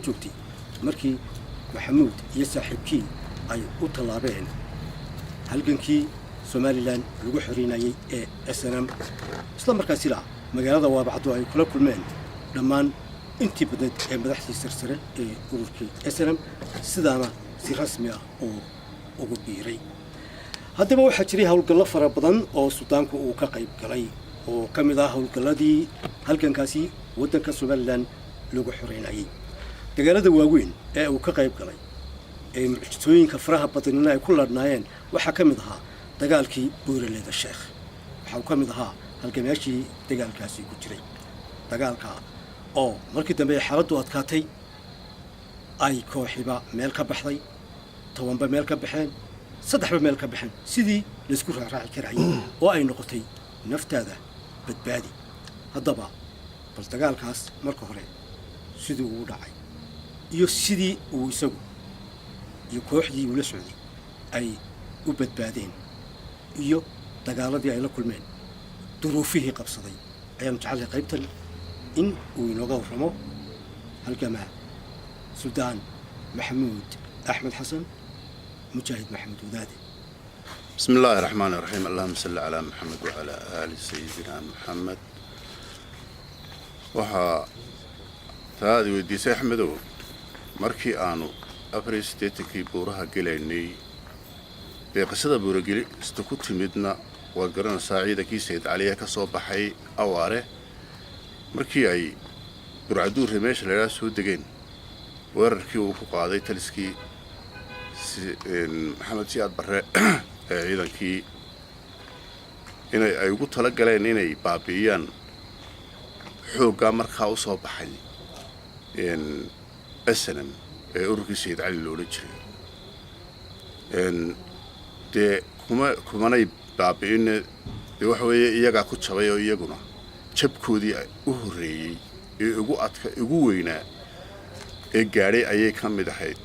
joogtay markii Maxamuud iyo saaxiibkii ay u tallaabeen halgankii Somaliland lagu xoreynayay ee SNM, isla markaasina magaalada Waabacdo ay kula kulmeen dhammaan intii badnayd ee madaxdii sarsare ee ururkii SNM, sidaana si rasmi ah uu ugu biiray. Haddaba waxaa jiray howlgallo fara badan oo suldaanku uu ka qayb galay, oo ka mid ah howlgalladii halgankaasi waddanka Somaliland lagu xoreynayay. Dagaalada waaweyn ee uu ka qayb galay ee mucjisooyinka faraha badanina ay ku ladhnaayeen waxaa ka mid ahaa dagaalkii Buuraleeda Sheekh. Waxa uu ka mid ahaa halgamayaashii dagaalkaasi ku jiray, dagaalka oo markii dambe ay xaaladdu adkaatay, ay kooxiba meel ka baxday, 10ba meel ka baxeen, saddexba meel ka baxeen, sidii laysku raaraaci karayay oo ay noqotay naftaada badbaadi. Haddaba bal dagaalkaas marka hore sidii uu dhacay iyo sidii uu isagu iyo kooxdii uu la socday ay u badbaadeen iyo dagaaladii ay la kulmeen, duruufihii qabsaday, ayaanu jecelnahay qaybtan in uu inooga warramo halgamaa Suldaan Maxamuud Axmed Xasan, Mujaahid Maxamed Wadaade. بسم الله الرحمن الرحيم، اللهم صل على محمد وعلى آل سيدنا محمد. Waxaa taadi weydiisay, Axmedow, markii aanu 84-kii buuraha gelaynay, dee qisada buuragelista ku timidna waad garanaysaa. Ciidankii Sayid Caliya ka soo baxay Awaare, markii ay Burcaduurre meesha laydhaha soo degeen, weerarkii uu ku qaaday taliskii Maxamed Siyaad Barre ee ciidankii inay ay ugu tala galeen inay baabi'iyaan xooggaa markaa u soo baxay SNM ee ururkii Sayid Cali la odhan jiray, dee kumanay baabi'ine. Dee waxa weeye iyagaa ku jabay oo iyaguna jabkoodii u horreeyey ee ugu adka, ugu weynaa ee gaadhay ayay ka mid ahayd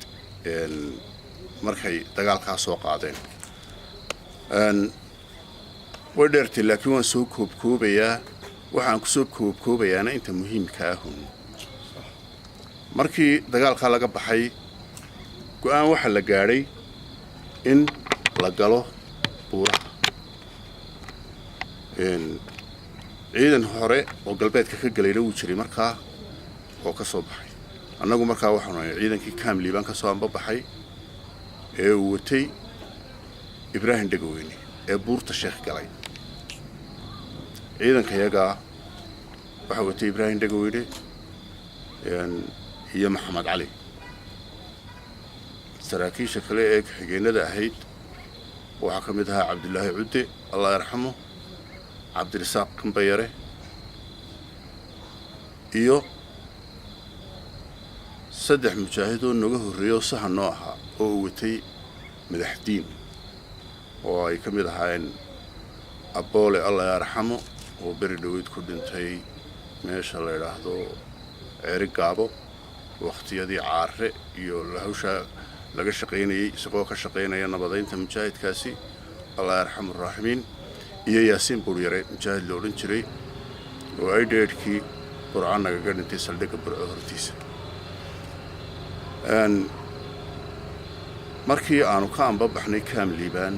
markay dagaalkaa soo qaadeen. Way dheertay, laakiin waan soo koobkoobayaa. Waxaan ku soo koobkoobayaana inta muhiimka ahun. Markii dagaalkaa laga baxay, go'aan waxaa la gaadhay in la galo buuraha. Ciidan hore oo galbeedka ka gelayna wuu jiray markaa oo ka soo baxay. Annagu markaa waxaanu ahay ciidankii Kaamliibaan ka soo ambabaxay ee uu watay Ibraahim Dhegaweyne ee Buurta Sheekh galay. Ciidanka yagaa waxaa watay Ibraahim Dhegaweyne iyo Maxamed Cali. Saraakiisha kale ee ku-xigeenada ahayd waxaa ka mid ahaa Cabdilaahi Cudde, Allah yarxamo, Cabdirisaaq Kambayare iyo saddex mujaahidoo naga horreeyey oo sahan noo ahaa oo uu watay Madaxdiin, oo ay ka mid ahaayeen Aboole, Allah yarxamo, oo beri dhoweyd ku dhintay meesha la idhaahdo Ceeri Gaabo, wakhtiyadii Caare iyo hawshaa laga shaqaynayey, isagoo ka shaqaynaya nabadaynta mujaahidkaasi, Allah yarxamu raaximiin, iyo Yaasiin Buuryare, mujaahid la odhan jiray oo ay dheedhkii Burco nagaga dhintay saldhigga Burco hortiisa. Markii aanu ka ambabaxnay Kaam Liibaan,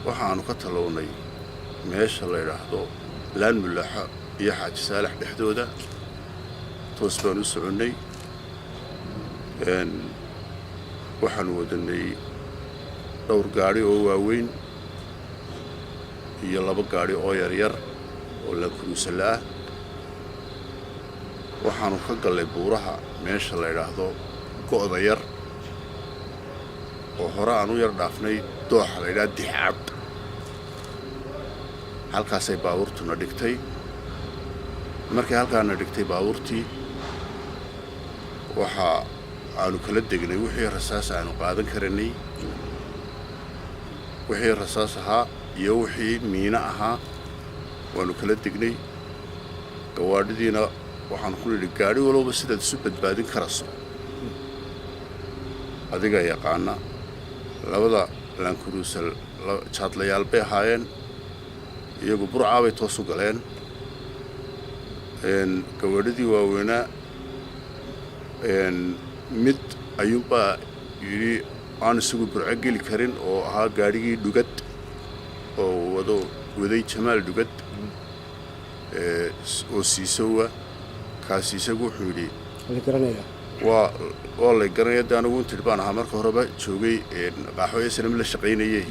waxa aanu ka tallownay meesha la yidhaahdo Laan Mulaaxo iyo Xaaji Saalax dhexdooda. Toos baan u soconnay. Waxaanu wadanay dhowr gaadhi oo waaweyn iyo laba gaadhi oo yaryar oo laankuruusalla ah. Waxaanu ka gallay buuraha meesha la yidhaahdo Go'da Yar, oo hore aan u yar dhaafnay dooxa la yidhaha Dixcad. Halkaasay baabuurtuna dhigtay. Markay halkaana dhigtay baabuurtii, waxa aanu kala degnay wixii rasaas aanu qaadan karanay, wixii rasaas ahaa iyo wixii miino ahaa waanu kala degnay. Gawaadhidiina waxaanu ku nidhi, gaadhi walowba sidaad isu badbaadin karayso adiga yaqaana. Labada laankuruusal jaadlayaal bay ahaayeen, iyagu Burcaa bay toos u galeen. Gawaadhidii waaweynaa Mid ayuunbaa yidhi aan isagu Burco geli karin, oo ahaa gaadhigii Dhugad oo wado waday Jamaal Dhugad oo Siisowa. Kaasi isagu wuxuu yidhi La garanayaa. Waa lay garanaya de, anigu intidh baan ahaa marka horeba joogay qaaxo SNM la shaqaynayey.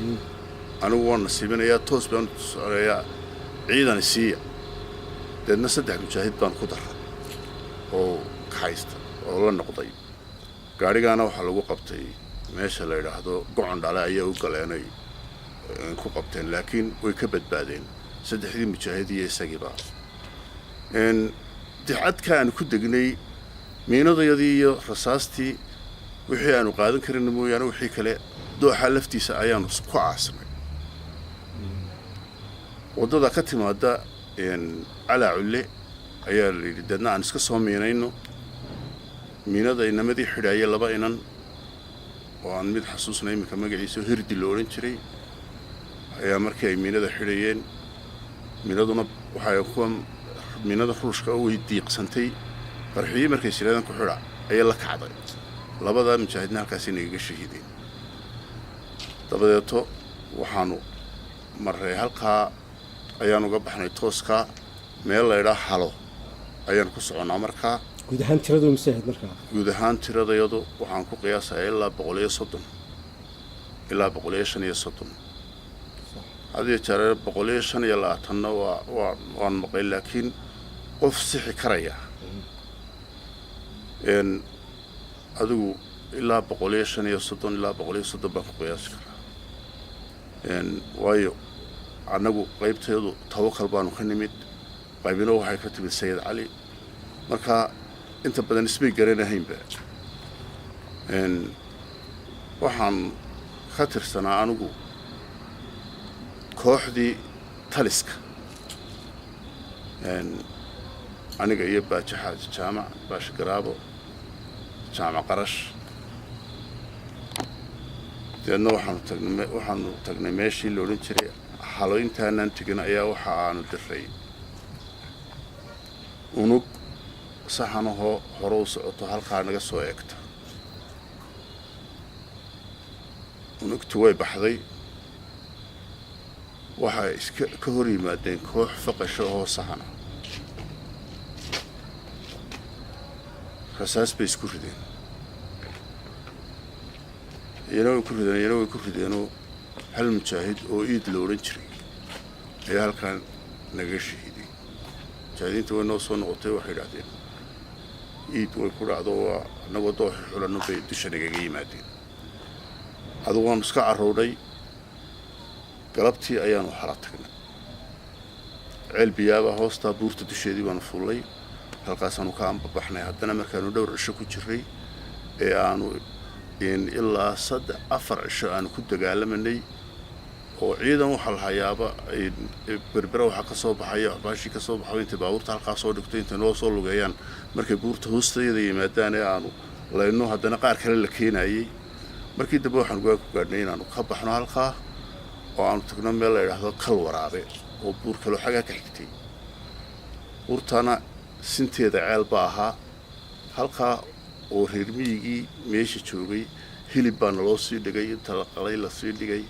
Anigu waan nasiibinayaa, toos baan soconayaa, ciidan siiya. Deedna saddex mujaahid baan ku daray oo kaxaysta oo la noqday. Gaadhigaana waxaa lagu qabtay meesha la yidhaahdo Gocon Dhale ayaa u galeenay ku qabteen, laakiin way ka badbaadeen saddexdii mujaahid iyo isagiiba. Dixadka aan ku degnay, miinadayadii iyo rasaastii wixii aanu qaadan karin mooyaane, wixii kale dooxa laftiisa ayaanu ku aasnay. Waddada ka timaada Calaa Culle ayaa la yidhi, deedna aan iska soo miinayno. Miinada inamadii xidhaaya, laba inan oo aan mid xasuusnay iminka magaciisa Hirdi la odhan jiray, ayaa markii ay miinada xidhayeen, miinaduna waxay kuwa miinada Ruushka way diiqsantay, qarxiyey. Markay siraadaan ku xidha ayay la kacday. Labadaa mujaahidna halkaasi nagaga shahiideen. Dabadeeto waxaanu marray halkaa, ayaan uga baxnay tooska, meel laydhaa Halo ayaan ku soconnaa markaa. Guud ahaan tiradu mise ahayd markaa? Guud ahaan tiradayadu waxaan ku qiyaasayaa ilaa 130 ilaa 135. Hadiyo jeere 125-na waa waan maqlay, laakiin qof sixi karaya n adigu ilaa 135 ilaa 130 baan ku qiyaasi karaa. Waayo annagu qaybteedu Tawakal baanu ka nimid, qaybina waxay ka timid Sayid Cali, marka inta badan ismay garanahaynba. Waxaan ka tirsanaa anigu kooxdii taliska, aniga iyo Baaje Xaaji Jaamac, Baashe Garaabo, Jaamac Qarash. Deedna waxaanu tagnay meeshii la odhan jiray Halo. Intaanaan tegin ayaa waxa aanu diray unug saxanahoo hore u socoto, halkaa naga soo eegta. Unugtu way baxday, waxay iska ka hor yimaadeen koox faqasho oo saxana. Rasaas bay isku rideen, iyana way ku rideen, iyana way ku rideenoo hal mujaahid oo Iid la odhan jiray ayaa halkaan nagaga shahiiday. Mujaahidiinta way noo soo noqotay, waxay idhahdeen Iid way ku dhacdo, waa annagoo dooxi xulanno bay dusha nagaga yimaadeen. Adugu waanu iska carowdhay. Galabtii ayaanu Hala tagnay. Ceel biyaaba hoostaa buurta dusheedii baanu fullay, halkaasaanu ka ambabaxnay. Haddana markaanu dhowr cisho ku jiray ee aanu ilaa 3 4 cisho aanu ku dagaalamanay oo ciidan waxaa la hayaaba Berbera waxaa ka soo baxaya baashii ka soo baxo, intay baabuurta halkaa soo dhigto, intay noo soo lugeeyaan, markay buurta hoosteeda yimaadaan ee aanu layno, haddana qaar kale la keenayey. Markii dambe waxaanu go'aan ku gaadhnay inaanu ka baxno halkaa oo aanu tagno meel la idhaahdo Kal Waraabe oo buur kaloo xaggaa ka xigtay. Buurtana sinteeda ceel ba ahaa halkaa oo reer miyigii meesha joogay hilib baa naloo sii dhigay, inta la qalay lasii dhigay.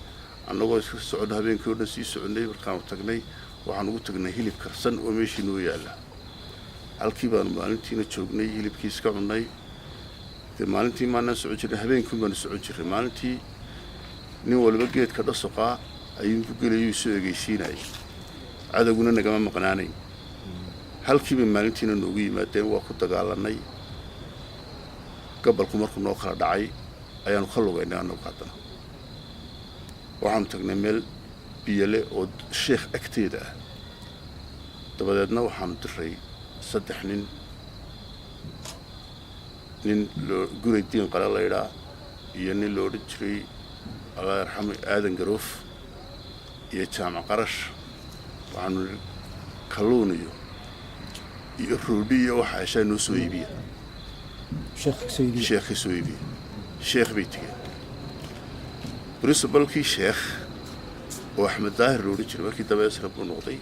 Annagoo iska soconno, habeenkii o dhan sii soconnay, markaanu tagnay waxaan ugu tagnay hilib karsan oo meeshii noo yaalla. Halkii baanu maalintiina joognay, hilibkii iska cunnay. Dee maalintii maanaan socon jirnay, habeenkiin baanu socon jirnay. Maalintii nin waliba geedka dhasoqaa ayuunku gelayuu soo egeysiinayay, cadowguna nagama maqnaanayn. Halkiibay maalintiina noogu yimaadeen, waa ku dagaalanay. Gabalku markuu noo kala dhacay ayaanu ka lugaynay annagu. Haddana waxaanu tagnay meel biyale oo Sheekh agteeda ah. Dabadeedna waxaanu diray saddex nin, nin loo Guray Diin Qale laydhaa iyo nin lo odhan jiray, Allah yarxamu, Aadan Garoof iyo Jaamac Qarash. Waxaanu nidhi kalluun iyo roodhi iyo waxa heshaa noo soo iibiya. Sheekh ka soo iibiya. Sheekh ka soo iibiya. Sheekh bay tegeen. Principalkii Sheekh oo Axmed Daahir lo odhan jiray, markii dambe Esra buu noqday,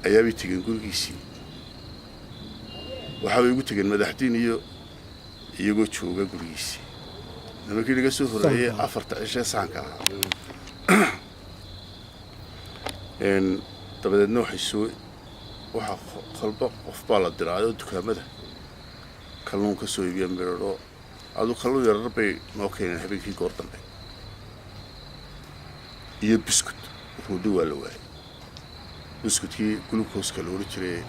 ayaabay tegeen gurigiisii. Waxaabay ugu tegeen Madaxdiin iyo Iyagoo jooga gurigiisii, nimankii naga soo horreeyey 4ta cishee sahanka ahaa. Dabadeedna waxay soo waxaa kolba qof baa la diraayo dukaamada kalluun ka soo iibiya, midhadho, aduu kalluun yarar bay noo keeneen habeenkii goor dambe iyo buskut. Roodhi waa la waayay, buskudkii glucose-ka la odhan jiray.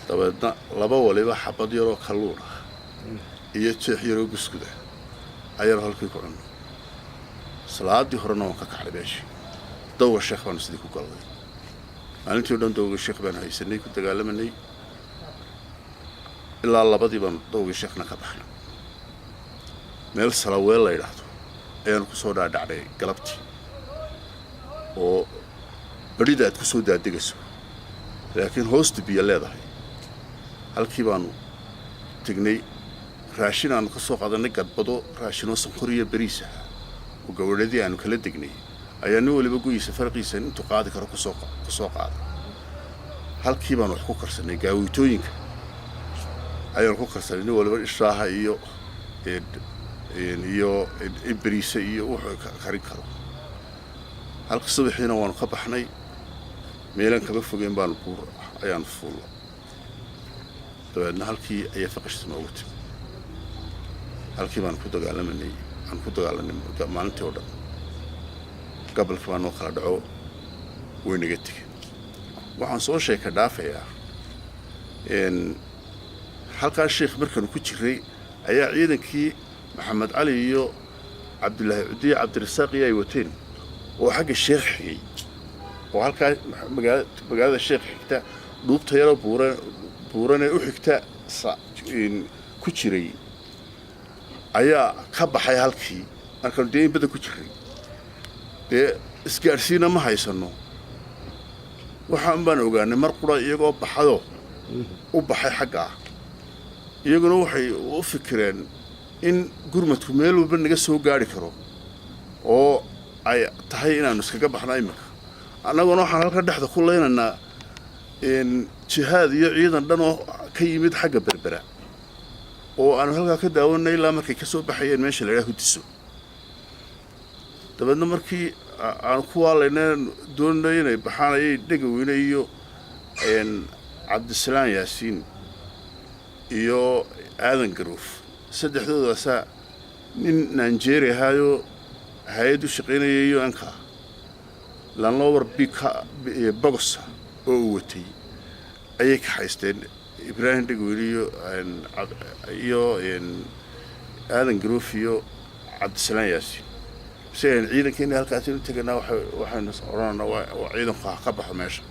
Dabeedna laba waliba xabad yaroo kalluun ah iyo jeex yaroo buskud ah ayaanu halkii ku cunno. Salaadii horena waan ka kacnay meeshii. Dawga Sheekh baanu sidii ku galnay. Maalintii o dhan Dawga Sheekh baanu haysanay, ku dagaalamanay ilaa 2dii baanu Dawgii Sheekhna ka baxnay. Meel Salaweel la yidhaahdo ayaanu ku soo dhaadhacnay galabtii, oo badhida aad ku soo daadegayso, laakiin hoosta biyo leedahay. Halkii baanu tegnay. Raashin aanu ka soo qadanay gadbado, raashinoo sonkor iyo beriis ahaa oo gabadhadii aanu kala degnay, ayaa nin waliba guyiisa farqiisa intuu qaadi karo kusoo qaaday. Halkii baanu wax ku karsanay. Gaawitooyinka ayaanu ku karsanay, nin waliba ishaaha iyo beriisa iyo wuxuu karin karo. Halka subaxiina waanu ka baxnay. Meelaan kaba fogeen baanu buur ayaanu fuullo. Dabeedna halkii ayaa faqashta noogu timi. Halkii baanu ku dagaalamanay, aan ku dagaalanay maalintii oo dhan. Gabalkii baa noo kala dhaco, way naga tegeen. Waxaan soo sheeka dhaafayaa, halkaa Sheekh markaanu ku jiray ayaa ciidankii Maxamed Cali iyo Cabdilaahi Cudiye, Cabdirasaaq iyo ay wateen oo xagga Sheekh xigay, oo halkaa magaalada Sheekh xigta, dhuubta yaroo buuran buuranee u xigta ku jiray, ayaa ka baxay halkii. Markaanu dee in badan ku jiray, dee isgaadhsiina ma haysano, waxaan baan ogaanay mar qura iyagoo baxado u baxay xaggaa. Iyaguna waxay u fikireen in gurmadku meel walba naga soo gaari karo oo ay tahay inaanu iskaga baxno iminka. Annaguna waxaan halka dhexda ku leynaynaa jihaad iyo ciidan dhan oo ka yimid xagga Berbera, oo aanu halkaa ka daawanay ilaa markay ka soo baxayeen meesha la idhaha Hudiso. Dabeedna markii aanu ku waalayna, doonay inay baxaan, ayay Dhegaweyne iyo Cabdisalaan Yaasiin iyo Aadan Garuuf, saddexdoodaasaa nin Nigeria ahaayoo hay-ad u shaqaynayay UN-ka, Land Rover bika bogosa oo uu watay ayay ka haysteen Ibraahim Dhegweyne iyo Aadan Garuuf iyo Cabdisalaan Yaasiin. Si aynu ciidankeena halkaasi u teganaa, waxaynu odhananaa waa ciidanku ha ka baxo meesha.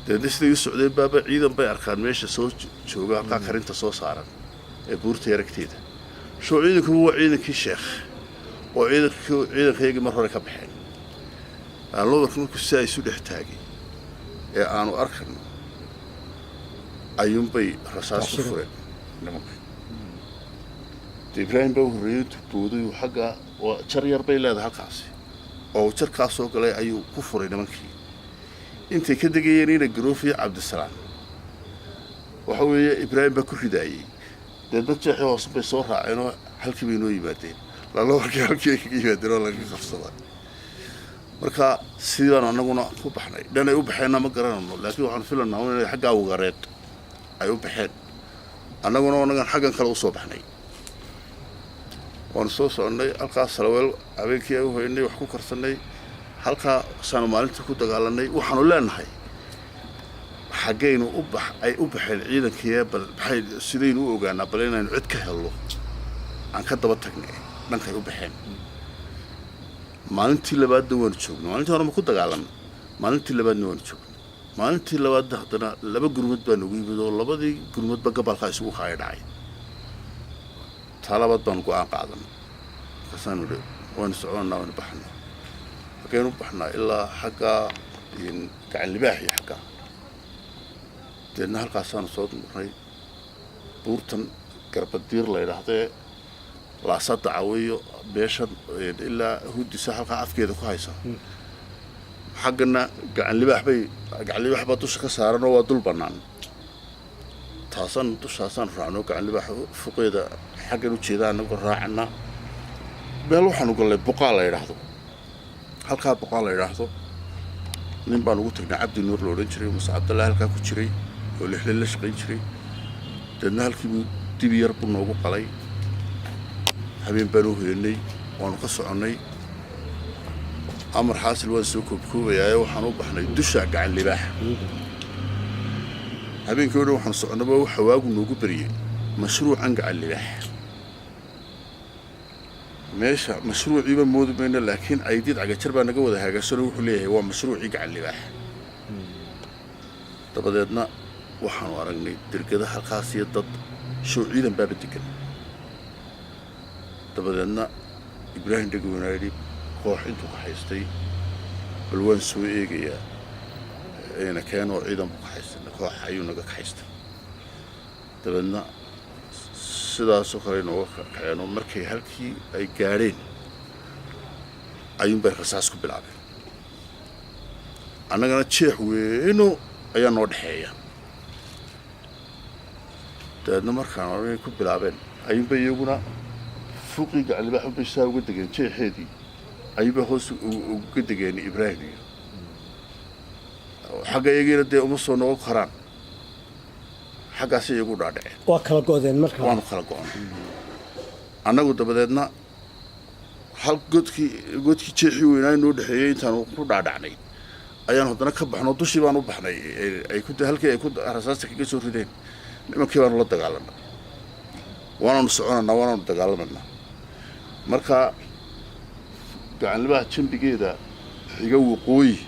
Dabeedna siday u socdeen baaba ciidan bay arkaan meesha soo jooga, halkaa karinta soo saaran ee buurta yaragteeda. Shoo ciidankuba waa ciidankii Sheekh oo ciidankayagii mar hore ka baxeen. Land Rover-ka markuu sidaa isu dhex taagay ee aanu arkano ayuunbay rasaas ku fureen nimanka. De Ibraahim baa u horreeyey, intuu booday uu xagga, waa jar yar bay leedahay halkaasi, oo jarkaa soo galay ayuu ku furay nimankii intay ka degayeen. Ina Garoof iyo Cabdisalaan waxa weeye Ibraahim baa ku ridaayey. Deedna jeexii hoose bay soo raaceen oo halkii bay noo yimaadeen. Land Rover-kii halkii ay kaga yimaadeen oo laga qabsaday. Marka sidii baanu annaguna ku baxnay. Dhanay u baxeenna ma garanayno, laakiin waxaanu filanaa inay xaggaa Wagareed ay u baxeen. Annaguna annagan xaggan kale usoo baxnay, waanu soo soconnay. Halkaas Salaweel habeenkii ay u hoynay, wax ku karsannay, halkaa saanu maalintii ku dagaalanay. Waxaanu leenahay xaggaynu u bax ay u baxeen ciidankii, bal maxay sidaynu u ogaanaa, bal inaynu cid ka helno aan ka daba tagnay dhankay u baxeen. Maalintii labaadna waanu joognay. Maalintii hore ma ku dagaalanay, maalintii labaadna waanu joognay. Maalintii labaadna haddana laba gurmad baa nagu yimid, oo labadii gurmadba gabalkaa isugu kaaya dhacay. Taa labaad baanu go-aan qaadanay. Markaasaanu idhi waynu soconanaa, waynu baxnaa. Xaggaynu baxnaa? Ilaa xaggaa Gacan Libaax iyo xaggaa. Deedna halkaasaanu soo marnay buurtan Garbadiir la yidhaahdee, Laasada Cawiyo, meeshan ilaa Hudisa halkaa afkeeda ku haysa. Xaggana Gacan Libaax bay, Gacan Libaax baa dusha ka saaran oo waa dul bannaan. Taasaan dushaasaan raacno, Gacanlibaax fuqeeda xaggan u jeeda anagoo raacana. Meel waxaanu gallay Buqaal la yidhaahdo. Halkaa Buqaal la yidhaahdo nin baan ugu tagnay, Cabdi Nuur la odhan jiray, Muse Cabdallah halkaa ku jiray oo Lixle la shaqayn jiray. Deedna halkiibuu dibi yar buu noogu qalay. Habeen baan u hoyanay, waanu ka soconnay. Amar xaasil waan soo koobkoobayaaye, waxaan u baxnay dusha Gacan Libaax. Habeenkii o dhan waxaanu soconnaba, waxa waagu noogu baryey mashruucan Gacan Libaax. Meesha mashruuciiba moodi mayno, laakiin Caydiid Cagajar baa naga wada hagaagsanoo wuxuu leeyahay waa mashruucii Gacan Libaax. Dabadeedna waxaanu aragnay dergada halkaas iyo dad show ciidan baaba degan. Dabadeedna Ibraahim Dhegweynaa yidhi koox intuu ka haystay, bal waan soo eegayaa ina keenoo. Ciidan buu ka haystay, koox ayuu naga kaxaystay. Dabeedna sidaasoo kale nooga kaceen oo markay halkii ay gaadheen ayuunbay rasaas ku bilaabeen. Annagana jeex weyno ayaa noo dhexeeya. Dabeedna markaan oranay ku bilaabeen, ayuunbay iyaguna fuqii Gaclibaax unbay saa uga degeen, jeexeedii ayuunbay hoos uga degeen. Ibraahim iyo xagga iyagiina dee uma soo noqon karaan, xaggaasi iyagu dhaadhaceen. Waa kala go'deen markaa? Waanu kala go'nay annagu. Dabadeedna hal godkii jeexii weynaa noo dhexeeyey intaanu ku dhaadhacnay ayaan haddana ka baxno. Dushii baan u baxnay ay ku halkii ay ku rasaasta kaga soo rideen. Nimankii baanu la dagaalanay, waanaanu soconanaa, waanaanu dagaalamanaa. Marka Gacanlibaha jambigeeda xiga waqooyi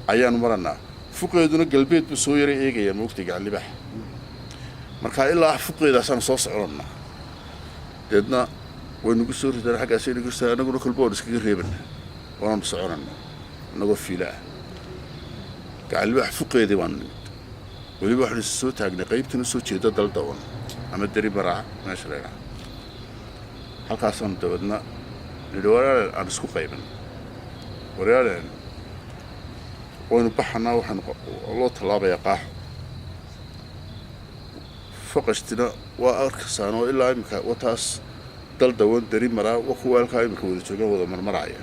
ayaanu maranaa, fuqeeduna galbeed buu soo yara eegayaa, moogtay, Gacanlibaha. Marka ilaa fuqeedaasaanu soo soconanaa. Deedna way nagu soo ridaan, xaggaasay nagu soo, annaguna kolba waanu iskaga reebanaa, waanaanu soconanaa annagoo fiila ah. Gacanlibax fuqeedii baanu nimid. Weliba waxaanu is soo taagnay qaybtan usoo jeeda Daldawan ama Deri Maraac meesha la idhaha. Halkaasaanu dabeedna nidhi, walaalen, aan isku qayban, walaaleen, waynu baxanaa, waxaanu loo tallaabayaa qaaxo. Faqashtina waa arkaysaan oo ilaa iminka wataas Daldawan, Deri Maraa, wa kuwa halkaa iminka wada joogaan, wada marmaraya.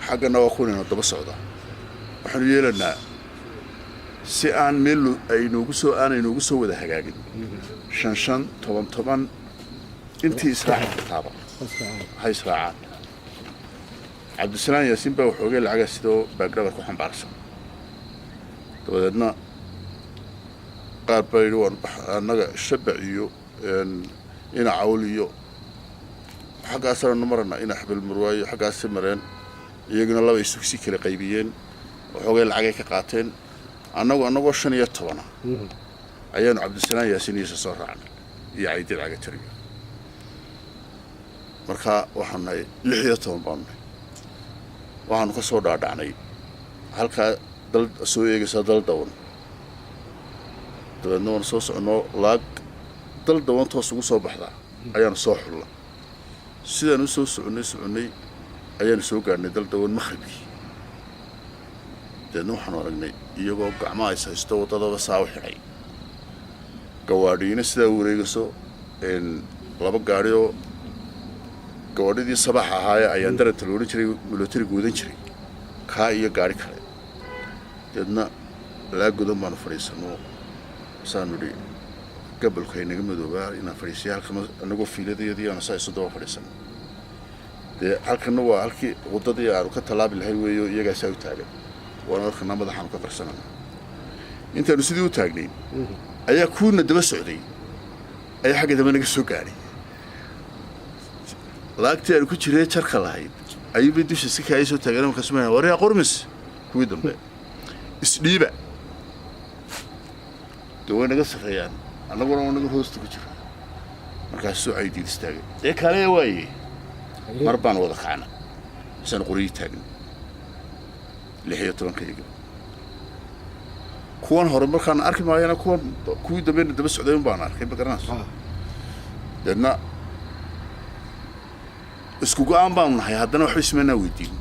Xaggana waa kuwanayna daba socda. Waxaanu yeelanaa si aan meel aynoogu soo aanay noogu soo wada hagaagin, shan shan, toban toban, intii israaci kartaaba ha israacaan. Cabdisalaan Yaasiin baa waxoogay lacagaa sidoo baagdhabar ku xambaarsan. Dabadeedna qaar baa yidhi waan annaga Shabac iyo ina Cawl iyo xaggaasaanu marana, ina Xabilmurwaayo xaggaasi mareen. Iyaguna laba isugu sii kala qaybiyeen, waxoogay lacagay ka qaateen. Annagoo 15-a ayaanu Cabdisalaan Yaasiin iisa soo raacnay iyo Caydiid Cagatariyo. Marka waxaanu nahay 16 baanu nahay. Waxaanu ka soo dhaadhacnay halkaa dal soo eegaysaa Daldawan. Dabeedna waanu soo soconoo, laag Daldawan toos ugu soo baxdaa ayaanu soo xulla. Sidaan u soo soconnay ayaanu soo gaadhnay Daldawan maqribkii. Dabeedna waxaanu aragnay iyagoo gacmaha is haysto, waddadaba saa u xidhay, gawaadhiina sidaa u wareegayso, laba gaadhi oo gawaadhidii sabax ahaaye ayaan daranta la odhan jiray, militariga wadan jiray, kaa iyo gaadhi kale. Deedna laa godan baanu fadhiisano, saanu idhi gabolka inaga madoobaa inaan fadhiisiya halkana, annagoo fiiladayadii aanu saa isu daba fadhiisano. Dee halkana waa halkii waddadii aanu ka tallaabi lahayn weeyo, iyagaasaa u taagan, waanu halkana madaxaanu ka qarsanana. Intaanu sidii u taagnayn ayaa kuwiina daba socday ayaa xagga dambe naga soo gaadhay. Laagtii aanu ku jiree jarka lahayd ayuubay dusha si kaaya soo taagan. Markaas ma waryaa qormis, kuwii dambe isdhiiba. Dee way naga sarreeyaan, annaguna waa naga hoosta ku jira. Markaasuu Caydiid istaagay, dee kaalaya waaye. Mar baan wada kacna, misaan qoryi taagna, 16-kayga. Kuwan hore markaan arki maayana, kuwan kuwii dambena daba socday un baan arkay, ma garanayso. Deedna isku go-aan baanu nahay, haddana waxba ismanaa weydiin,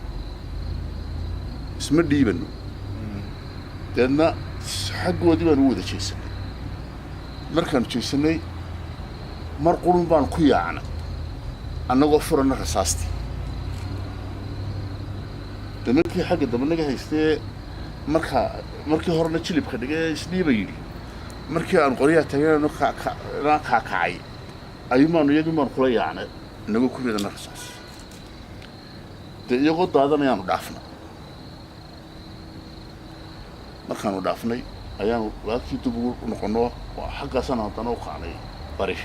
isma dhiibano. Deedna xaggoodii baan u wada jeesanay. Markaanu jeesanay, mar qurun baanu ku yaacnay annagoo furana rasaastii. Nimankii xagga dambe naga haystee, markaa markii horena jilibka dhigay ee isdhiiba yidhi, markii aan qoryaha taagnaano kaakacay, ayuumaanu iyagii baanu kula yaacnay inagoo ku ridana rasaas. Dee iyagoo daadanayaanu dhaafnay. Markaanu dhaafnay ayaanu laagtii dib ugu noqono, xaggaasaan haddana u kacnay bari,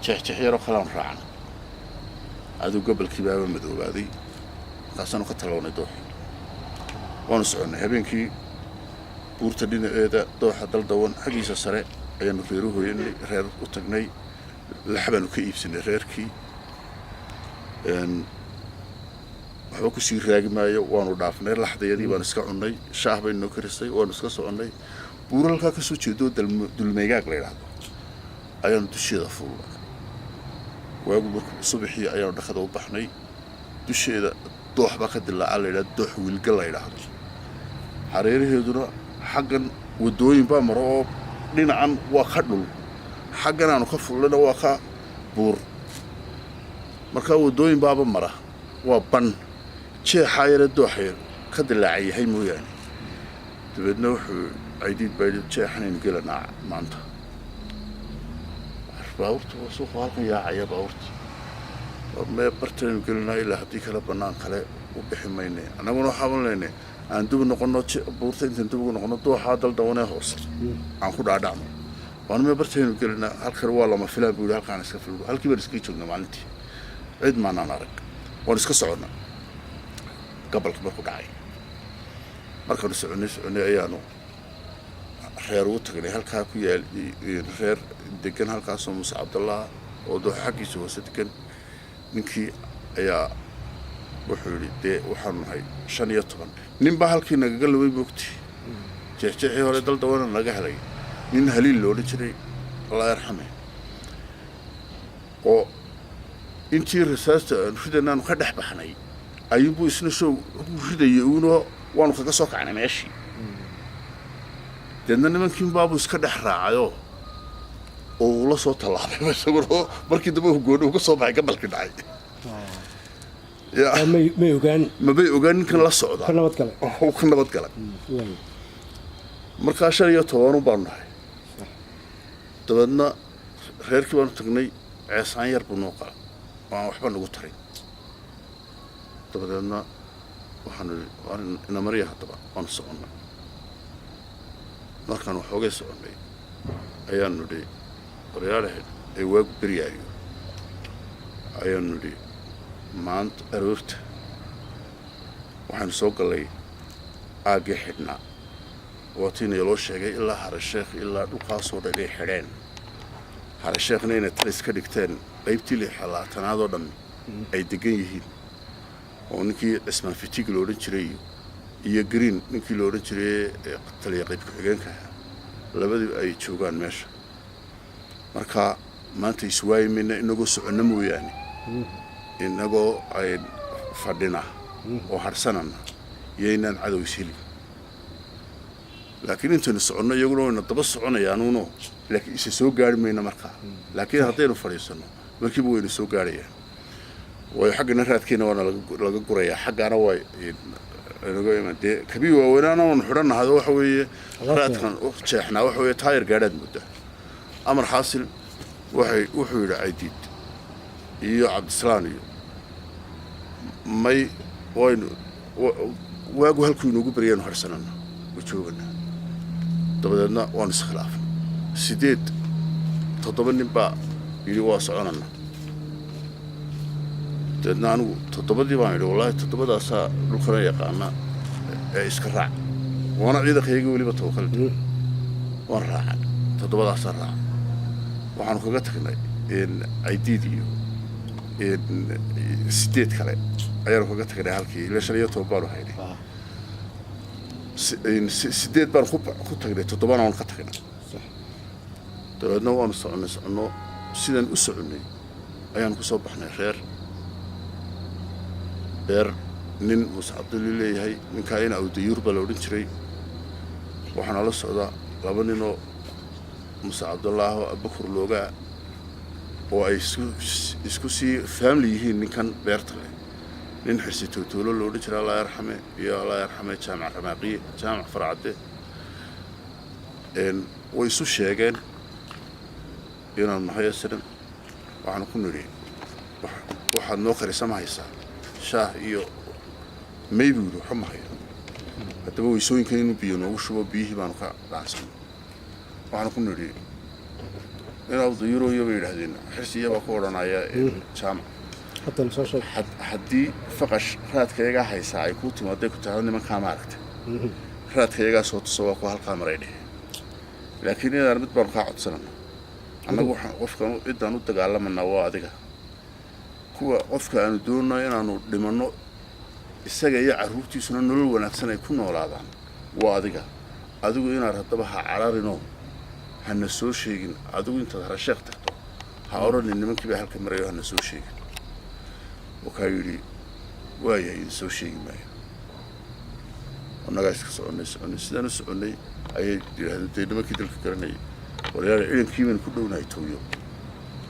jeexjeex yaroo kaleanu raacnay. Aduu gobolkii baaba madoobaaday, markaasaanu ka tallawnay dooxii. Waanu soconnay habeenkii buurta dhinaceeda, dooxa Daldawan xaggiisa sare ayaanu reeru hooyanay, reer u tagnay, lax baanu ka iibsanay reerkii. Waxba kusii raagi maayo, waanu dhaafnay, laxdayadii baanu iska cunnay, shaah baynu noo karisay, waanu iska soconnay. Buuro halkaa kasoo jeedo Dulmeegaag la yidhaahdo ayaanu dusheeda fuulnay. Waagu markuu subaxii ayaanu dhakada u baxnay. Dusheeda doox baa ka dilaaca la yidhahdo Doox Wiilga la yidhaahdo. Hareeraheeduna xaggan waddooyin baa maro oo dhinacan waa ka dhul, xaggan aanu ka fuulnayna waa ka buur. Markaa waddooyin baaba mara, waa ban jeexaa yare dooxa ka dilaaca yahay mooyaane. Dabeedna wuxuu Caydiid baa yidhi, "Jeexanaynu gelanaa maanta." Baabuurta waa suuqa halkan yaacaya baabuurta. Mee, bartanaynu gelinaa, ilaa haddii kale bannaan kale u bixi mayne. Annaguna waxaaban leynay aan dib noqono buurta, intaan dib ugu noqono dooxaa Daldawanee hoose aan ku dhaadhacno. Waanu mee, bartaynu gelinaa, halkan waa lama filaan buu yidhi, halkaan iska filno. Halkii baan iskaga joognaa maalintii, cid maanaan arag, waanu iska soconnaa. Gabalka markuu dhacay, markaanu soconnay soconnay, ayaanu reer ugu tagnay halkaa ku yaal, reer degan halkaasoo Muuse Cabdallah oo dooxa xaggiisa hoose degan. Ninkii ayaa wuxuu yidhi, dee waxaanu nahay 15 nin baa halkii nagaga lumay moogti, jeexjeexii hore Daldawana naga helay, nin Haliil lo odhan jiray, Allah yarxame, oo intii rasaasta aanu ridanaanu ka dhex baxnay ayuunbuu isna show ridayay uunoo, waanu kaga soo kacnay meeshii. Deedna nimankiin baabuu iska dhex raacayoo oo uu la soo tallaabay isaguna, markii dambe gooni uu ka soo baxay gabalkii dhacay. Ya. May ogaan. Mabay ogaan ninkan la socda. Ka nabad galay. Uu ka nabad galay. Markaa 15 baanu nahay. Dabeedna reerkii baanu tagnay, ceesaan yar buu noo qala oo aan waxba nagu tarin. Dabadeedna waxaanu idhi, "Waan inamarya." Haddaba waanu soconnay. Markaan waxoogay soconnay ayaanu nidhi, "Qoryaalahe," ee waagu beryaayo ayaanu nidhi, "Maanta aroorta waxaanu soo gallay aaggii xidhnaa." Waatiina loo sheegay ilaa Harasheekh, ilaa dhulkaasoo dhan inay xidheen, Harasheekhna inay talis ka dhigteen, qaybtii 26aad oo dhan ay degan yihiin, oo ninkii Cismaan Fitig lo odhan jiray iyo Green ninkii lo odhan jiray ee taliya qayb ku-xigeenka ahaa, labadii ay joogaan meesha. Marka maanta iswaayi mayna inagoo soconno mooyaane, inagoo ay fadhina oo harsanana yaynaan cadow is helin. Laakiin intaynu soconno iyaguna wayna daba soconayaanuno, laakiin isa soo gaari mayno markaa. Laakiin haddaynu fadhiisanno, markiiba waynu soo gaarhayaan, waayo xaggana raadkeena waana laga gurayaa, xaggaana waa inaga iman. Dee kabii waaweynaana waanu xidhannahay oo waxa weeye raadkan u jeexnaa waxa weeye taayir gaadhaad moodaa. Amar xaasil, waxay wuxuu yidhi Caydiid iyo Cabdislaan iyo may, waynu waagu halkuu inoogu baryaanu harsanana oo joogana. Dabadeedna waanu iskhilaafnay. Sideed toddoba nin baa yidhi waa soconana. Dabeedna anigu toddobadii baan idhi, "Wallaahi toddobadaasaa dhulkana yaqaana ee iska raac." Waana ciidankayga weliba Tawakal waan raacay, toddobadaasaa raacay. Waxaanu kaga tagnay Caydiid iyo sideed kale ayaanu kaga tagnay halkii, ilaa 15 baanu haynay. Sideed baan ku tagnay, toddobana waanu ka tagnay. Dabeedna waanu soconnay soconno, sidaan u soconnay ayaanu ku soo baxnay reer beer nin Muuse Cabdulli leeyahay. Ninkaa ina Awdayuur baa la odhan jiray. Waxaana la socdaa laba ninoo Muse Cabdulaaho Abakur Loogaa oo ay isku sii family yihiin ninkan beerta leh, nin Xirsi Tootoolo lo odhan jira, Allah yarxame, iyo Allah yarxame Jaamac Ramaaqiye, Jaamac Farcadde, way isu sheegeen inaan nahay SNM. Waxaanu ku nidhi, "Waxaad noo karisa ma haysaa, shaah iyo may?" Buu yidhi, "Waxa ma hayo." Haddaba weysooyinkan inuu biyo noogu shubo, biyihii baanu ka dhaansanay. Waxaanu ku nidhi inaad dayurooyo bay yidhaahdeen. Xirsi iyabaa ku odhanaya Jaamac. Haddana soo sheeg. Haddii faqash raadkayagaa haysaa ay kuu timaaday, ku tahdo, "Nimankaa maaragta raadkayagaa soo tuso," waa ku halkaa maray dhehe. Laakiin inaan mid baanu kaa codsanana annagu, waxaan qofkan ciddaan u dagaalamanaa waa adiga. Kuwa qofka aanu doonno inaanu dhimanno, isaga iyo carruurtiisuna nolol wanaagsan ay ku noolaadaan, waa adiga. Adigu inaad haddaba ha cararinoo hana soo sheegin. Adigu intaad Harasheekh tagto ha odhanin, "Nimankii baa halka marayo," hana soo sheegin. Wakaa yidhi, "Waayahay, idin soo sheegi maayo." Annagaa iska soconnay, soconnay, sidaan u soconnay ayay yidhahdeen dee nimankii dalka garanayay, "Waryaale, ciidankii baynu ku dhownahay Tooyo.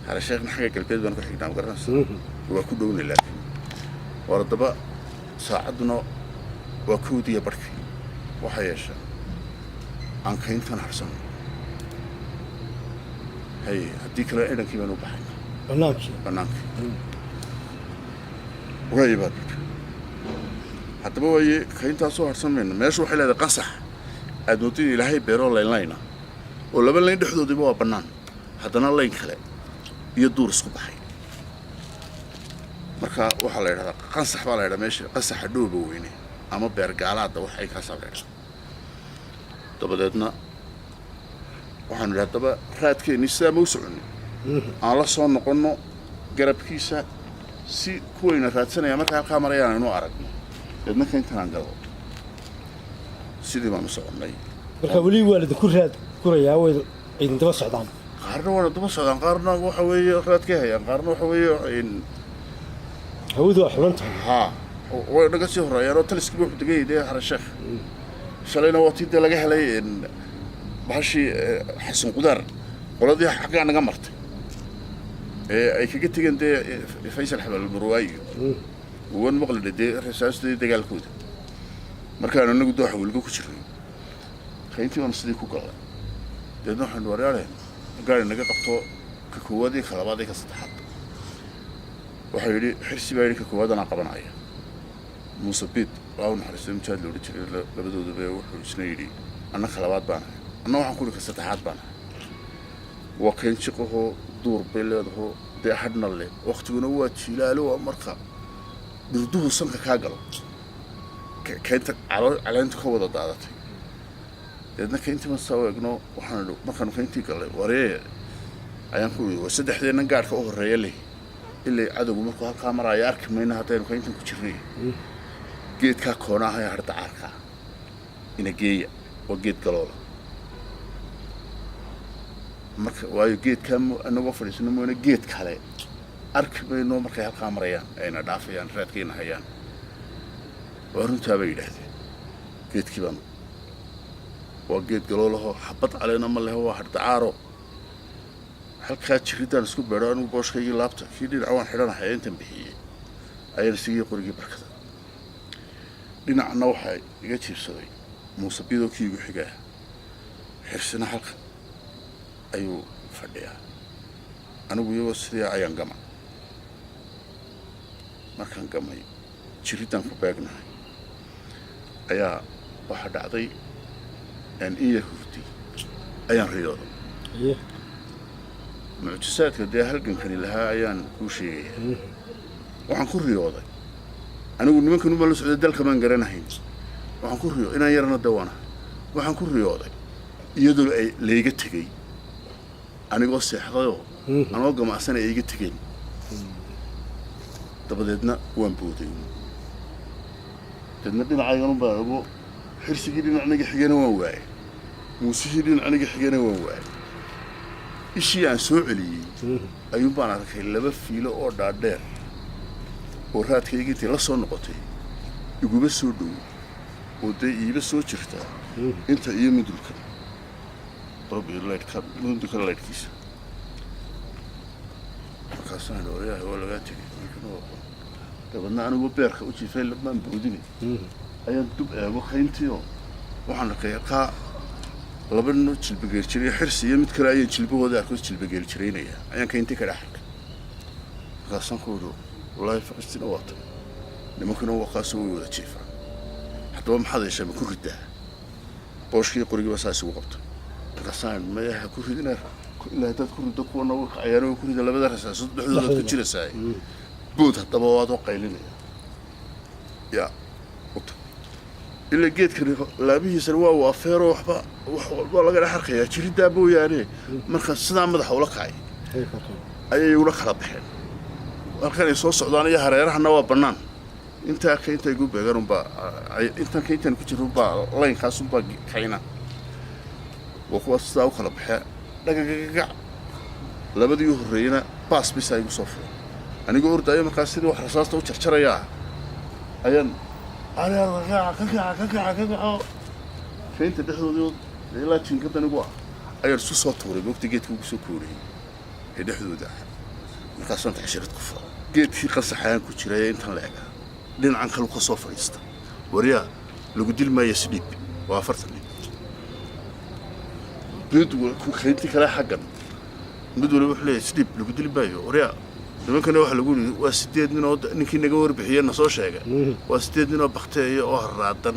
Harasheekhna xagga galbeed baanu ka xignaa, ma garanaysa? Waa ku dhownay." Laakiin war haddaba saacadduna waa 1:20. Waxaa yeesha aan kayntan harsano haye, haddii kale ciidankii baynu u baxayna. Bannaankii. Bannaankii. Waay baad bidhi haddaba, waaye kayntaasoo harsan mayno. Meeshu waxay leedahay qasax aad mooddo in Ilaahay beeroo laynlayna oo laba layn dhexdoodiiba waa bannaan, haddana layn kale iyo duur isku baxay. Marka waxaa la yidhahdaa Qansax baa la yidhaha meesha, Qasaxa Dhooba Weyne ama Beergaalaadda wax ay kaasaa la yidhahdaa. Dabadeedna waxaanu idhi, haddaba raadkeennii sidaa ma u soconnin, aan la soo noqonno garabkiisa si kuwayna raadsanaya marka halkaa marayaan aynu aragno. Deedna kayntan aan galo, sidii baan u soconnay. Marka weli waa lidinku raad gurayaa, way idin daba socdaan? Qaarna waana daba socdaan, qaarna waxa weeye raadkay hayaan, qaarna waxa weeye Hawadu waa xulan tahay. Haa, way naga sii horreeyaan oo taliskiiba wuxuu degayay dee Harasheekh. Shalayna waa tii dee laga helay bahashii Xasan Qudaar, qoladii xaggaa naga martay ee ay kaga tegeen dee Faysal Xabal Marwaayo wan maqlidha dee rasaastadii dagaalkooda. Markaan anagu dooxa weliga ku jirnay, kayntii baanu sidii ku gallay. Deedna waxaanu, "Waryaale, gaari naga qabto, ka koowaad iyo ka labaad iyo ka saddexaad." Waxaa yidhi Xirsi baa yidhi, "Ka koowaad anaa qabanaya." Muuse Biid waa u naxariistay, mujaahid la odhan jiray labadooduba, wuxuu isna yidhi, "Anna ka labaad baan ahay." Anna waxaan ku yidhi, "Ka saddexaad baan ahay." Waa kayn jiqahoo duur bay leedaho dee, hadhna leh, waktiguna waa jiilaalo, waa marka dhirduhu sanka kaa galo, kaynta caleyntu ka wada daadatay. Deedna kayntii baan saa u egno. Waxaan idhi markaanu kayntii gallay, "Waree," ayaan ku idhi, "waa saddexdeennan gaadhka u horreeya leh, ilay cadowgu markuu halkaa maraayo arki mayna haddaynu kayntan ku jirnay. Geedkaa koonaha ee hardacaarkaa ina geeya, waa geed galoola marka, waayo geedkaa anagoo fadhiisano mooyane geed kale arki mayno markay halkaa marayaan ayna dhaafayaan, raadkayna hayaan." "Waa runtaa," bay yidhaahdeen. Geedkii baanu, waa geed galoolahoo xabad caleena ma leho, waa hardacaaro. Halkaa jirriddaan isku beedho anigu, booshkaygii laabta kii dhinaca waan xidhanahay intan bixiyey ayaan isigii qorigii barkada. Dhinacna waxaa iga jiibsaday Muuse Bidoo kii igu xigaa, Xirsina halkan ayuu fadhiyaa. Anigu iyagoo sidii ayaan gama. Markaan gamay jirriddaan ku beegnahay ayaa waxaa dhacday in yar hurday ayaan riyooday. Mucjisaadka dee halgankani lahaa ayaan kuu sheegaya. Waxaan ku riyooday anigu nimankan uma la socday, dalka maan garanahayn. Waxaan ku riyo inaan yarna dawana. Waxaan ku riyooday iyadoo ay layga tegey, anigoo seexdayoo anoo gamacsan ay iga tegeen. Dabadeedna waan booday. Deedna dhinacaygan baa ogo, Xirsigii dhinacnaga xigana waan waayay, Muusihii dhinacnaga xigana waan waayay. Ishii aan soo celiyey ayuun baan arkay laba fiilo oo dhaadheer oo raadkayga intay la soo noqotay iguma soo dhow oo dee iiba soo jirta inta iyo mudulka. Baro laydhka mundika laydhkiisa. Markaasaan waryahay, waa lagaa tegay ninkana waa qon. Dabeedna anigoo beerka u jiifay lamaan boodine ayaan dub eego kayntiio, waxaan arkay kaa laba ninoo jilbageel jiray, Xirsi iyo mid kale ayaan jilbahooda arko jilbageel jiraynaya, ayaan kayntii ka dhex arkay. Markaasaan ku idhi, "Wallaahi faqistina waa tan, nimankuna waa kaasoo way wada jiifaan. Haddaba maxaad yeeshaa? Ma ku ridaa?" Booshkii qorigiiba saa isugu qabta. Markaasaan, "Maya, ha ku ridina. Ilaa haddaad ku riddo kuwana way kacayaano, way ku rida labada rasaasood dhexdoodaad ku jiraysaa. Bood haddaba, waad oo qaylinaya ya uta ilaa geedkani laabihiisana waa waafeeroo waxba wax walba laga dhex arkayaa jiriddaa mooyaane." Marka sidaa madaxa ula kacay ayay ula kala baxeen. Halkan ay soo socdaan iyo hareerahana waa bannaan. Intaa kaynta igu beegan unbaa, intaan kayntan ku jiro unbaa, laynkaas unbaa kayna. Waa kuwaas sidaa u kala baxee dhagagagac. Labadii u horreeyena baas bisaa igu soo furay. Anigoo ordaayo markaas sidii wax rasaasta u jarjarayaa ayaan ka kaca, ka kaca, ka kaco. Kaynta dhexdoodii ilaa jiinkadan igu ah ayaan isu soo tuuray moogta, geedka ugu soo kooriyey ee dhexdooda ah. Markaasaan taxshirad ku fura. Geedkii qasaxayaan ku jiray intan la egaa dhinacan kalu ka soo fadhiista. "Waryaa, lagu dil maayo, isdhiib." Waa 40 nin. Mid kaynti kale xaggan mid waliba wuxuu leeyahay, "Isdhiib, lagu dili maayo, waryaa." Nimankana waxaa lagu yidhi waa 8 nin oo ninkii naga warbixiye na soo sheegay, waa 8 nin oo bakteeya oo harraadan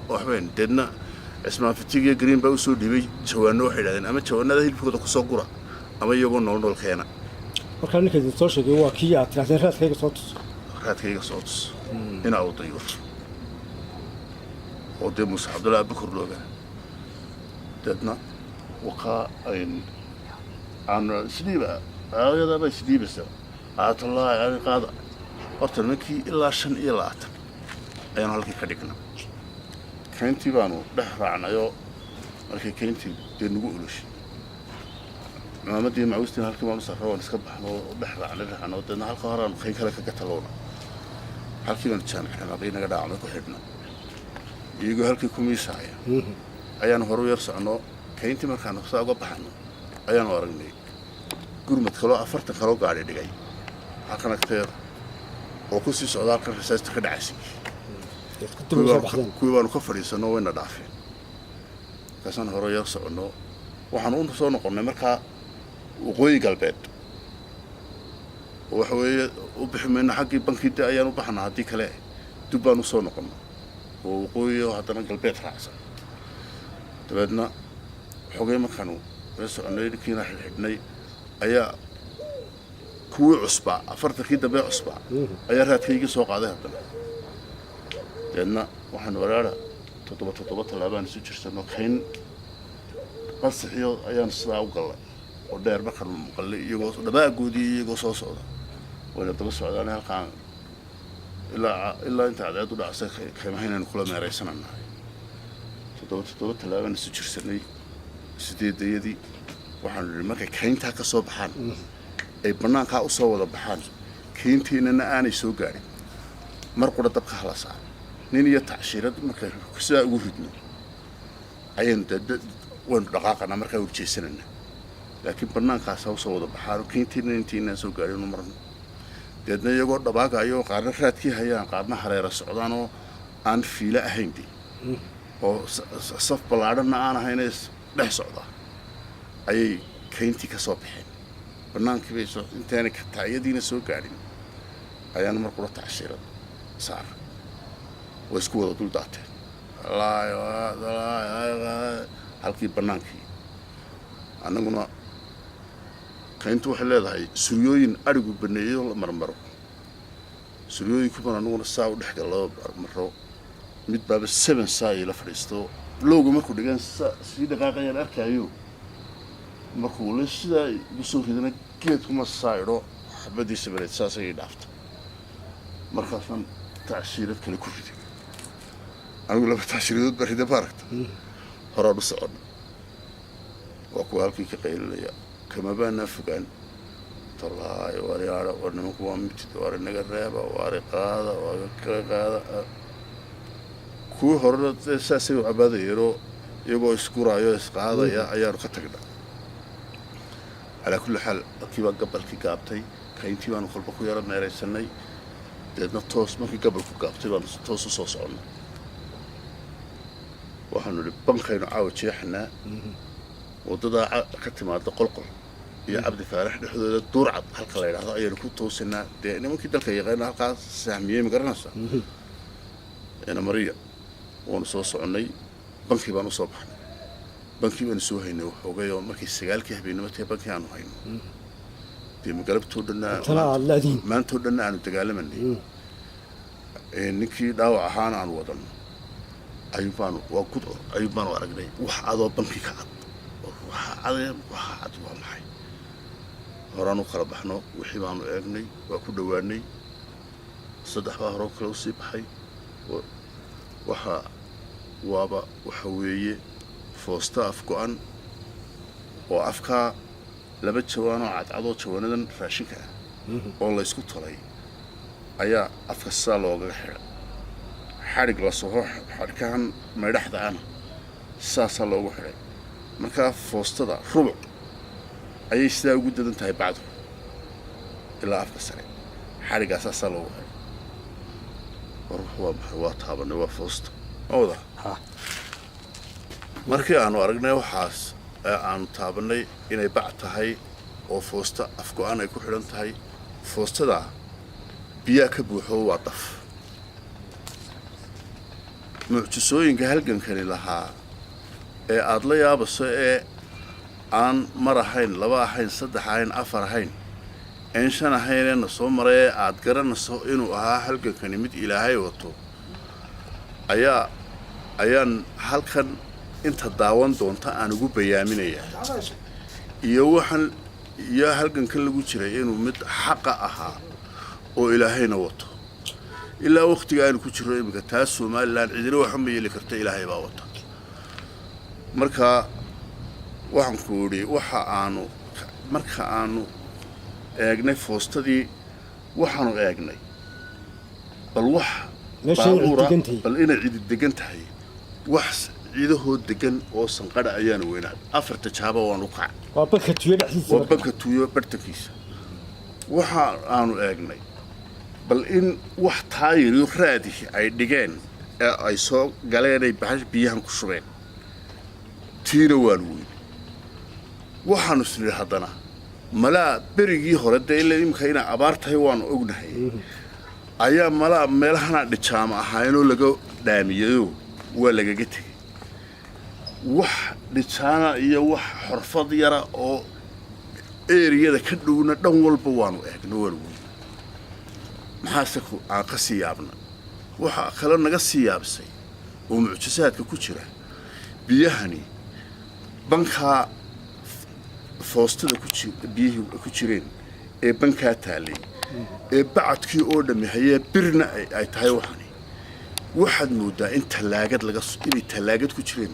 oo waxbayn. Deedna Cismaan Fitig iyo Green baa usoo dhiibay jawaano. Waxay idhahdeen, ama jawaanada hilibkooda kusoo gura ama iyagoo nool nool keena. Markaa ninka idin soo sheegay waa kii aad tirahdeen, "Raadkayga soo tus"? "Raadkayga soo tus," inaa u dayur oo dee Muuse Cabdullahi Abukar loogaa. Deedna wakaa aan isdhiiba, aayadaaba isdhiibaysa aatallaahi ani qaada. Horta nimankii ilaa 25 ayaanu halkii ka dhigna. Kayntii baanu dhex raacnayoo markay kayntii dee nagu oloshay, cimaamadii macawistiina halkii baanu sarro, waan iska baxno oo dhex raacnay, raacno. Deedna halka horaanu kayn kale kaga talowna. Halkii baanu Jaamac Ramaaqii naga dhaacmay ku xidhna, iyagoo halkii ku miisaaya ayaanu hore u yar socno. Kayntii markaanu saa uga baxno ayaanu aragnay gurmad kaloo 40 kaloo gaadhi dhigay halkan agteeda oo ku sii socda halkan rasaasta ka dhacaysay. Kuwii baanu ka fadhiisanno, wayna dhaafeen. Markaasaan hore yar soconno, waxaanu u soo noqonnay markaa waqooyi galbeed. Oo waxa weeye u bixi mayno xaggii bankii de ayaan u baxnaa, haddii kale dib baan usoo noqonnay oo waqooyi oo haddana galbeed raacsan. Dabeedna xogay markaanu la soconnay, ninkiina xidhxidhnay, ayaa kuwii cusbaa, 40-kii dambe cusbaa, ayaa raadkaygii soo qaaday haddana. Dabeedna waxaanu waraara toddoba toddoba tallaabaan isu jirsanno. Kayn qansixiyo ayaanu sidaa u gallay oo dheer. Markaanu maqallay iyagoo dhabaagoodii, iyagoo soo socda, wayna daba socdaan halkaan ilaa inta cadceed u dhacsa kaymaha inaynu kula meeraysananahay. Toddoba toddoba tallaabaan isu jirsanay sideedayadii. Waxaanu nidhi, markay kayntaa ka soo baxaan, ay bannaankaa u soo wada baxaan, kayntiinana aanay soo gaadhin, mar qura dabka hala saaro, nin iyo tacshiirad. Markay sidaa ugu ridno ayaynu dee waynu dhaqaaqanaa, markaa urjeesanana. Laakiin bannaankaas ha usoo wada baxaan, kayntiina intiinaan soo gaadhin u marno. Deedna iyagoo dhabaagayo, qaarna raadkii hayaan, qaarna hareera socdaan, oo aan fiilo ahayn de, oo saf ballaadhanna aan ahayn, dhex socda, ayay kayntii ka soo baxeen. Bannaankii bay soo intaanay tacyadiina soo gaadhin ayaana mar qura tacshiirad saar. Way isku wada dul daateen halkii bannaankii. Annaguna kayntu waxay leedahay suryooyin adhigu baneeyo la marmaro. Suryooyinku baan annaguna saa u dhex gallo maro. Mid baaba seven saa ila fadhiisto lowga markuu dhigaan saa sii dhaqaaqayaan arkaayo. Markuu le sidaa igu soo ridana, geedkuma saa idho, xabadii sabareed saas ayay dhaafta. Markaasaan tacshiirad kale ku riday. Anigu laba tacshiiradood baa rida maaragta. Horaan u soconna, waa kuwa halkii ka qaylinaya. Kama baanaa fogaan. "Tallaahi, waryaadha, war nimanku waa mitid, waar inaga reeba, waari qaada, waa kala qaada." Kuwii horena dee saasay u cabaadayeenoo Iyagoo isguraayo, isqaadaya ayaanu ka tagnaa. Calaa kulli xaal, kii baa gabalkii gaabtay, kayntii baanu kolba ku yaro meeraysanay. Deedna toos markii gabalku gaabtay baanu toos u soo soconnay. Waxaanu idhi bankaynu caawa jeexanaa waddadaa ka timaada Qolqol iyo Cabdi Faarax dhexdooda, Duurcad halka la yidhahdo ayaanu ku toosanaa. Dee nimankii dalka yaqaana halkaas sahmiyey, ma garanaysaa? Ina mariya waanu soo soconnay, bankii baan usoo baxnay, bankii baanu soo haynay waxoogay oo markii 9-kii habeenimo tahay bankii aanu hayno, dee magalabtoo dhanna Tana aad leedihiin. Maantoo dhanna aanu dagaalamanay, ninkii dhaawac ahaana aanu wadanno, ayuun baanu waa gudcur, ayuun baanu aragnay wax adoo bankii ka cad. Waxa cadee, waxa cad waa maxay? Horaan u kala baxno, wixii baanu eegnay, waa ku dhowaanay, saddex baa hore kale usii baxay. Waxa waaba waxa weeye foosta af go-an oo afkaa laba jawaan oo cadcadoo jawaanadan raashinka ah oo la isku tolay ayaa afka sidaa loogaga xidhay, xadhig la soho, xadhkahan maydhaxda ana saasaa loogu xidhay. Markaa foostada rubuc ayay sidaa ugu dadan tahay bacdu ilaa afka sare, xadhiggaa saasaa loogu xidhay. War waa maxay? Waa taabanay, waa foosta ma wada. Markii aanu aragnay waxaas ee aanu taabanay inay bac tahay oo foosta afgo-an ay ku xidhan tahay, foostadaa biyaa ka buuxo, waa daf. Mucjisooyinka halgankani lahaa ee aada la yaabaso ee aan mar ahayn, laba ahayn, saddex ahayn, afar ahayn, een shan ahayn ee na soo maray ee aada garanayso inuu ahaa halgankani mid Ilaahay wato, ayaan halkan inta daawan doonta aan ugu bayaaminayaa iyo waxaan iyo halgankan lagu jiray inuu mid xaqa ahaa oo Ilaahayna wato ilaa wakhtiga aynu ku jirro iminka. Taas Somaliland cidina waxa ma yeeli karta, Ilaahay baa wata. Marka waxaan ku idhi, waxa aanu marka aanu eegnay foostadii, waxaanu eegnay bal wax meesha inay baabuura degan tahay. Bal inay cidi degan tahay, wax ciidahoo degan oo sanqadha ayaanu weynaa. Afarta jaaba waanu kac. Waa banka Tuyo dhexdiisa. Waa banka Tuuyo bartankiisa. Waxa aanu eegnay bal in wax taayiriyo raadihi ay dhigeen ee ay soo galeen, ay bahash biyahan ku shubeen, tiina waanu weynay. Waxaanu isnidhi haddana malaa berigii hore, dee ilaa iminka inay abaar tahay waanu ognahay, ayaa malaa meelahanaa dhijaama ahaayeenoo laga dhaamiyayoo waa lagaga tegey. Wax dhijaana iyo wax xorfad yara oo eriyada ka dhowna dhan walba waanu eegno, waanu weynay. Maxaase aan ka sii yaabna? Waxa kale naga sii yaabsay oo mucjisaadka ku jira, biyahani bankaa foostada ku ji biyihii ku jireen ee bankaa taallay ee bacadkii oo dhammi hayee birna ay tahay, waxani waxaad moodaa in tallaagad laga inay tallaagad ku jireen,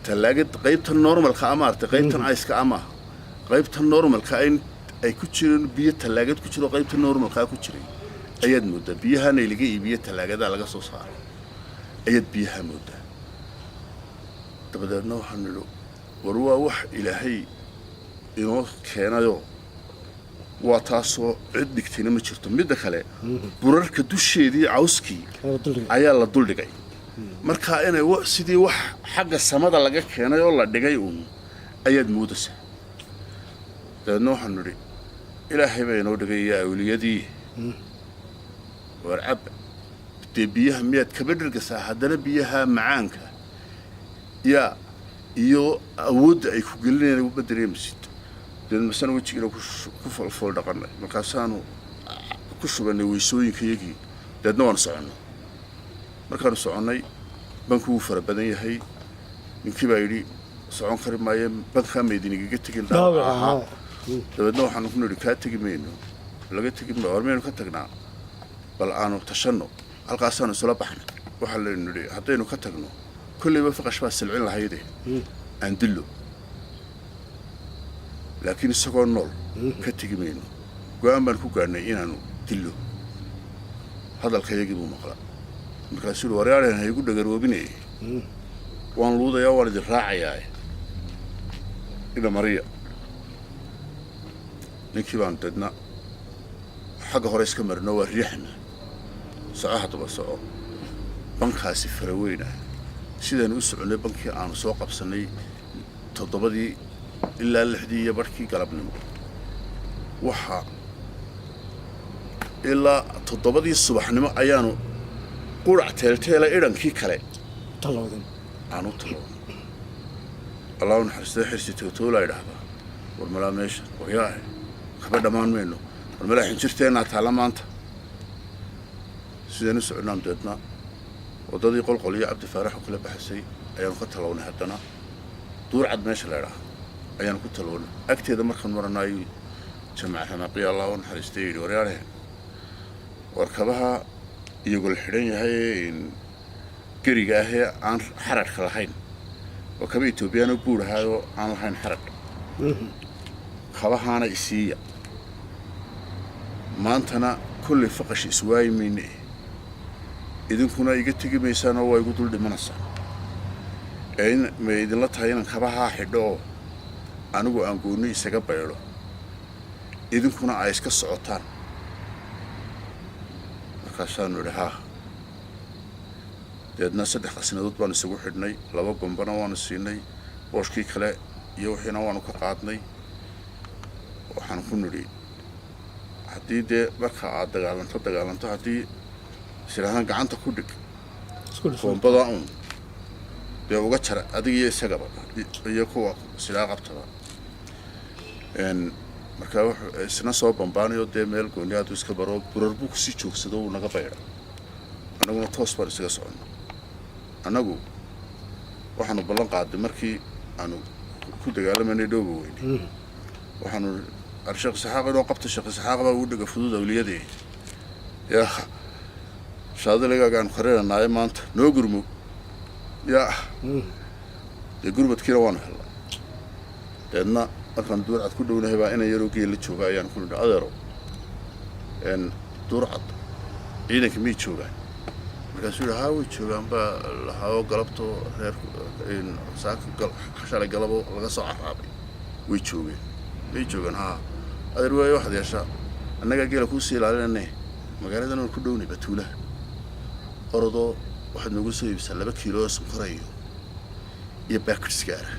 tallaagad qaybta normalka ama aragtay qaybtan ice-ka ama qaybta normalka in ay ku jireen biyo tallaagad ku jiro, qaybta normalkaa ku jiray ayaad moodaa. Biyahana laga iibiyo tallaagadaa laga soo saaray ayaad biyaha moodaa. Dabadeedna waxaan nidhi, war waa wax Ilaahay inoo keenayoo waa taasoo cid dhigtayna ma jirto. Midda kale, burarka dusheedii cawskii ayaa la duldhigay. Marka inay sidii wax xagga samada laga keenay oo la dhigay uun ayaad moodaysaa. Dabeedna waxaanu nidhi, Ilaahay baa inoo dhigay iyo awliyadii, war cab dee biyaha, miyaad kaba dhergasaa? Haddana biyaha macaanka yaa iyo awoodda ay ku gelinayaan ma dareemaysid. Dabeed masana wejigiina ku foolfool dhaqanay, markaasaanu ku shubannay weysooyinkayagii. Dabeedna waanu soconnay. Markaanu soconnay, banku wuu fara badan yahay. Ninkii baa yidhi, socon kari maaye, bankaa maydinigaga tegin dhaawac ahaa. Dabeedna waxaanu ku nidhi, kaa tegi mayno, laga tegi maayo. War maynu ka tagnaa? Bal aanu tashanno. Halkaasaanu isula baxnay. Waxaa laynu nidhi, haddaynu ka tagno kolleyba faqash baa silcin lahayde, aan dillo, laakiin isagoo nool ka tegi mayno. Go-aan baan ku gaadhnay inaanu dillo. Hadalkayagii buu maqla. Markaasuu yihi, waryaaleen ha igu dhagaroobinayay. Waan luudayaa, waan idin raacayaa, ina mariya. Ninkii baan deedna xagga hore iska marino, waa riixna, soco haddaba, soco. Bankaasi faraweyna sidaan u soconay, bankii aanu soo qabsannay 7dii ilaa 6dii iyo barhkii galabnimo, waxa ilaa 7dii subaxnimo ayaanu qurac teelteela idhankii kale Tallowdan. Aan u talowno. Allah u naxariistay Xirsi Tootoola idhaahdaa, war malaa meesha, waryaahe, kaba dhammaan mayno, war malaa xinjirteennaa taalla maanta. Sidaan u soconaan deedna waddadii Qolqol iyo Cabdifaarax oo kala baxasay ayaanu ka talownay. Haddana Duurcad meesha la idhaha ayaanu ku talownay. Agteeda markaan marana ayuu Jamac Ramaaqiya, Allah u naxariistay, yidhi, waryaalehe, war kabaha iyagoo la xidhan yahay geriga ahee aan xaradhka lahayn, oo kaba Etoobiyaano buur ahaayoo aan lahayn xaradh, kabahaana isiiya. Maantana kollay faqash iswaayi mayne, idinkuna iga tegi maysaan oo waa igu dul dhimanaysaan, ee in may idinla tahay inaan kabahaa xidho oo anigu aan goonni isaga baydho, idinkuna ay iska socotaan? Markaasaanu idhi, haa. Deedna 3 qasnadood baanu isagu xidhnay, 2 gombana waanu siinay, booshkii kale iyo wixiina waanu ka qaadnay. Waxaan ku nidhi, haddii dee marka aad dagaalanto dagaalanto, haddii is idhahdaan gacanta ku dhig, Isku dhufo. Boombada un dee uga jara adiga iyo isagaba iyo kuwa sidaa qabtaba. Markaa wuxuu isna soo bambaanayo dee meel gooni aadu iska baro, burar buu kusii joogsado, wuu naga bayda, annaguna toos baan isaga soconna. Annagu waxaanu ballan qaaday markii aanu ku dagaalamanay Dhooba Weyne, waxaanu Sheekh Isxaaq inoo qabta. Sheekh Isxaaq baa ugu dhega fudud awliyadii, yaa shaadiligaaga aanu karinanaaye, maanta noo gurmo. Yaa dee gurmadkiina waanu helnay. Deedna markaan Duurcad ku dhownahay baa inan yaroo geel la jooga ayaan ku nidhi, adeero, Duurcad ciidanka miyay joogaan? Markaasuu yidhi, haa, way joogaan baa lahaoo, galabto reer saaka shalay galabo laga soo carraabay, way joogeen. May joogaan? Haa, adeer. Waayo, waxaad yeeshaa, annagaa geela kuusii ilaalinane, magaaladan waan ku dhownay, batuulaha orodoo waxaad noogu soo iibisaa 2 kiilo oo sonkora iyo baakid sigaara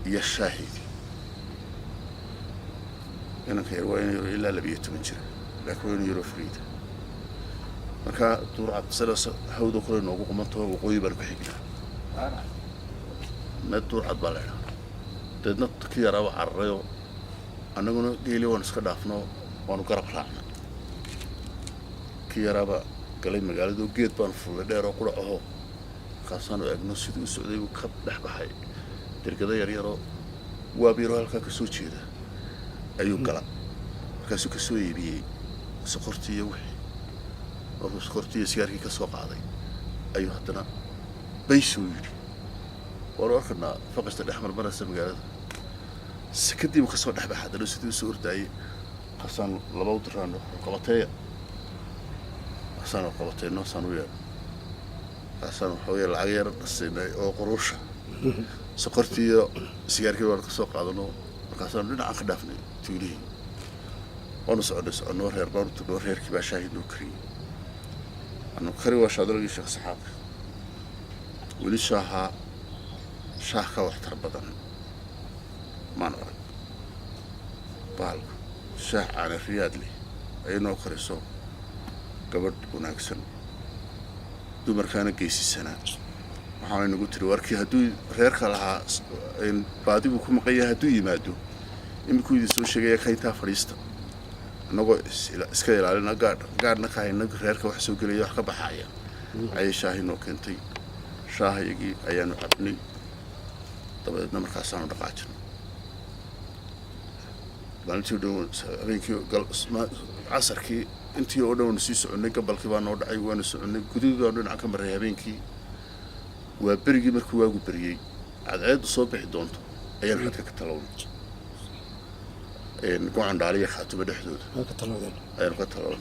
iyo shaahidi. Inanka yar waa ina yaro ilaa 12 jira, laakiin waa ina yaroo fariida. Markaa Duurcad sidaas hawda kale noogu qumantaho, waqooyi baan ku xignaa, mee Duurcad baa la idhaha. Deedna ki yaraaba cararayoo, annaguna geeli waanu iska dhaafno, waanu garab raacnay. Ki yaraaba galay magaaladoo, geed baanu fullay dheer oo qurac aho. Markaasaanu eegno siduu u socday, buu ka dhex baxay dergado yaryaroo waab yaroo halkaa ka soo jeeda ayuu gala. Markaasuu ka soo iibiyey sokortii iyo wixii. Markuu sokortii iyo sigaarkii ka soo qaaday ayuu haddana baysuu yidhi, waanu arkanaa faqasta dhex marmaraysa magaalada. Kadib uu kasoo dhex baxa haddana sidii usoo ordaayey. Markaasaan laba u diraan, qabateeya. Markaasaan qabateyno, saan u yeedho, markaasaan waxaweye lacag yar siinay oo quruusha, sokortii iyo sigaarkii baanu ka soo qaadano. Markaasaanu dhinacan ka dhaafnay tuulihii, waanu soconay soconoo, reer baanu tagnoo, reerkii baa shaahi noo kariyey. Anu kari waa shaadalagii Sheekh Saxaaq. Weli shaahaa shaah ka waxtar badan maan arag. Bahalku shaah caana riyaad leh ay noo kariso gabadh wanaagsan, dumarkaana geysisanaa. Waxaana nagu tiri, warkii hadduu reerka lahaa baadigu ku maqan yahay, hadduu yimaado iminkuu idin soo sheegaya, kayntaa fadhiista, annagoo iska ilaalina, gaadh gaadhna ka hayna reerka wax soo gelaya wax ka baxaya. Ayay shaahi noo keentay, shaahayagii ayaanu cabnay. Dabadeedna markaasaanu dhaqaajinay maalintii dhow. Habeenkii casarkii intii oo dhan waanu sii soconnay, gabalkii baa noo dhacay, waanu soconnay, gudihii baanu dhinaca ka marray. Habeenkii waa berigii, markii waagu beriyey, cadceeddu soo bixi doonto, ayaanu xadka ka talawnay, Gocondhaale iyo Khaatumo dhexdooda Waa ka talowdeen. Ayaanu ka talawnay.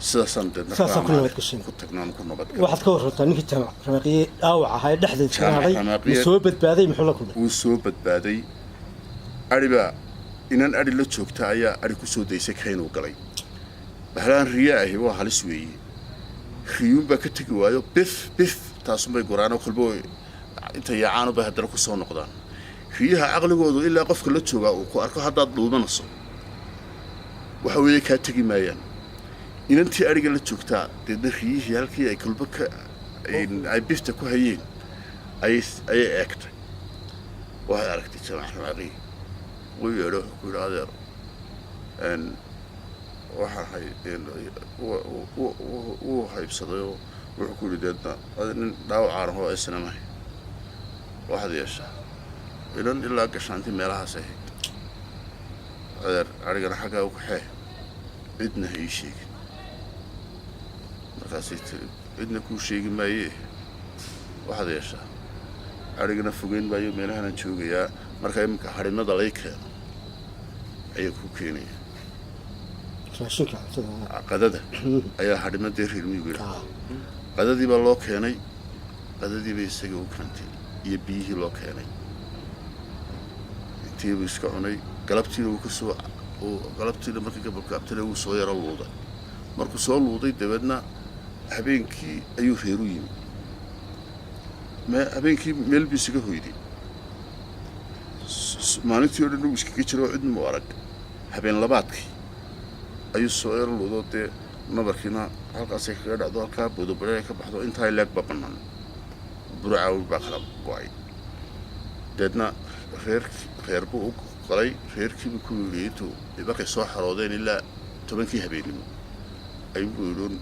Sidaasaan deedna Saasaa ku Raamaale nabad gashay. Ku tagnaan, ku nabad galnay. Waxaad ka warrantaa ninkii Jaamac Ramaaqiye dhaawac ahaa ee dhexdeed kaga Jaamac hadhay. Ramaaqiye. Ma soo badbaaday? Muxuu la kulmay? Wuu soo badbaaday. Adhibaa, inan adhi la joogta ayaa adhi ku soo daysay kaynuu galay. Bahlaan riya ahi waa halis weeye. Riyuunbaa ka tegi waayo, bif bif taasunbay guraanoo kolba inta yaacaanu bay haddana ku soo noqdaan. Riyaha caqligoodu ilaa qofka la joogaa uu ku arko haddaad dhuumanayso, waxa weeye kaa tegi maayaan. Inantii adhiga la joogtaa deedna riyihii halkii ay kolba ka ay bifta ku hayeen ayay eegtay. Waxay aragtay Jaamac Ramaaqiye. Wuu yeedho, wuxuu ku yidhi, "Adeer, waxaan hay." Wuu haybsaday oo wuxuu ku yidhi deedna, "Nin dhaawacaan ahoo isnamahay, waxaad yeeshaa inan ilaa gashaanti meelahaas ahayd, adeer, adhigana xaggaa u kaxee, cidna ha ii sheegin." Markaasay tiri, "Cidna kuu sheegi maayee, waxaad yeeshaa adhigana fogeyn maayo, meelahanaan joogayaa, marka iminka hadhimada lay keeno ayaa kuu keenaya." Raashinka, cuntada. Qadada ayaa hadhimadii reer miyigu yidhaha. Qadadii baa loo keenay, qadadii bay isaga u keentay iyo biyihii loo keenay. Intiibuu iska cunay. Galabtiina wuu kasoo galabtiina markii gabalka abtana wuu soo yaro luuday. Markuu soo luuday dabeedna habeenkii ayuu reeru yimi. Habeenkii meel buu isaga hoyday. Maalintii oo dhan uu iskaga jiro oo cidna mu arag. Habeen labaadkii ayuu soo yaro luudo. Dee nabarkiina halkaasay kaga dhacdo, halkaa boodobare ay ka baxdo, intaa leeg ba bannaan, burcaawi baa kala go'ay. Deedna reer reer buu u galay. Reerkiibuu ku yidhi, intuu markay soo xaroodeen ilaa 10-kii habeennimo ayuu yidhi,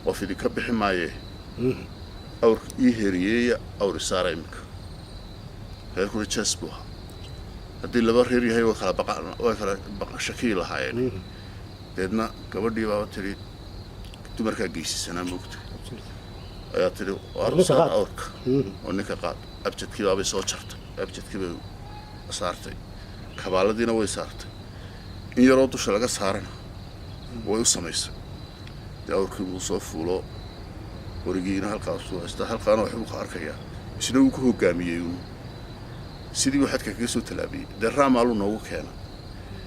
"Qof idinka bixi maayee, awr ii heriyeeya, awr isaara iminka." Reerkuna jees buu ahaa. Haddii laba reer yahay way kala baqa, way kala baqa shakii lahaayeen. Deedna gabadhii baaba tidhi, dumarkaa geysisanaa moogta, ayaa tidhi, Ninka "Saar qaad." awrka oo ninka qaad. Abjadkii baabay soo jartay, abjadkii bay saartay, kabaaladiina way saartay, in yaroo dusha laga saarana way u samaysay. Dee awrkii buu soo fuulo, qorigiina halkaasuu haystaa, halkaana waxbuu ka arkayaa. Isna wuu ku hoggaamiyey uun, sidii buu xadka kaga soo tallaabiyey. Dee raamaaluu noogu keena.